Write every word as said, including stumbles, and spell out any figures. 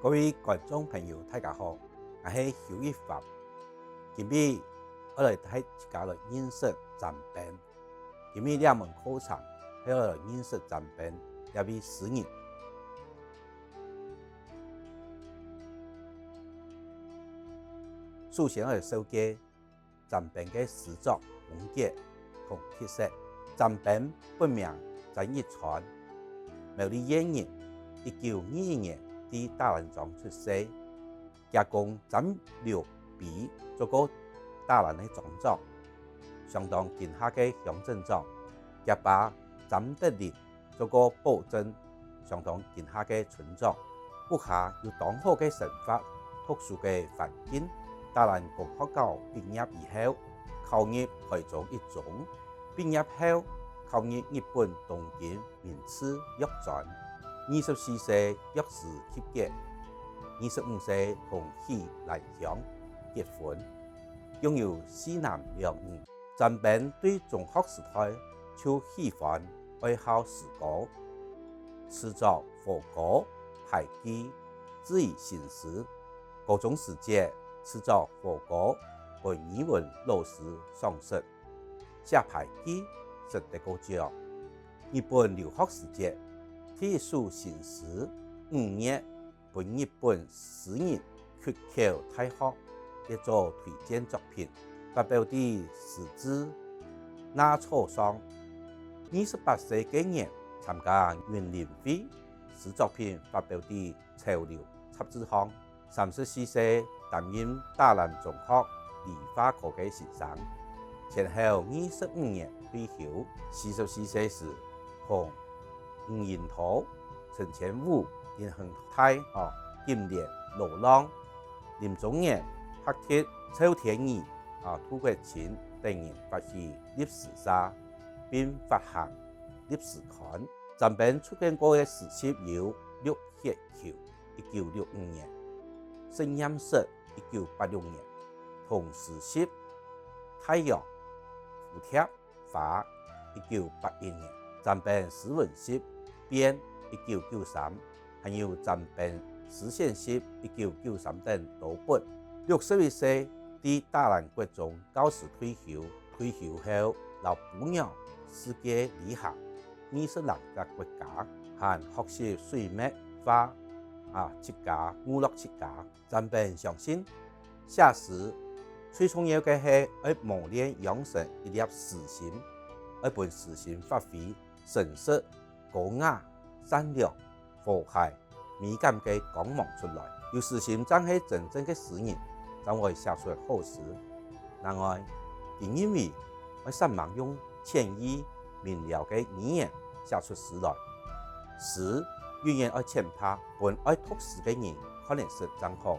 各位觀眾朋友，大家好，𠊎係邱一凡。今日愛來帶大家來認識詹冰。今日這門課程係愛來認識詹冰這位詩人。首先愛來紹介 詹冰个詩作風格同特色。詹冰本名詹益川，苗栗縣人，一九二一年在打蘭莊出世。厥公詹留碑做過打蘭个莊長，相當今下个鄉鎮長。厥爸詹德林 做過保鎮，相當今下个村長。屋下有當好个生活、讀書个環境。打蘭公學校畢業以後，考入臺中一中。畢業後，考入日本東京明治藥專。二十四歲藥師及格，二十五歲同許蘭香結婚，共有四男兩女。 詹冰對中學時代就喜歡愛好詩歌，詩作和歌、俳句、自由新詩。高中時節，詩作和歌分語文老師賞識，寫俳句識得過獎。日本留學時節，第一首新詩《五月》 分日本詩人屈溝大學列做推薦作品，發表在詩誌《納草》上。二十八歲該年，參加雲林會，詩作品發表在《潮流》雜誌上。三十四歲，擔任打蘭中學理化科个先生，前後二十五年退休。四十四歲時，同 吳英桃、陳千武、林恆泰、吼、金蓮、羅浪、林宗元、白鐵、趙天儀、啊、杜國清等人發起笠詩社，並發行笠詩刊。詹冰出版過个詩集有《綠血球》，一九六五年；《實驗室》，一九八六年；同詩集《太陽》、《蝴蝶》、 《花》，一九八一年；詹冰詩文集《變》，一九九三，還有詹冰詩選集，一九九三等多本。六十一歲，在打蘭國中教師退休。退休後，摎餔娘四界旅行，二十零隻國家，還學習水墨畫，啊，自家娛樂自家。 詹冰相信，寫詩最重要个係愛磨練央臣一粒詩心，愛分詩心發揮誠實、高雅、善良、和諧、美感个光芒出來。有詩心正係真正个詩人，正會寫出好詩。另外，佢認為愛煞猛用淺易明瞭个語言寫出詩來。詩永遠愛淺白，分愛讀詩个人看得識正好。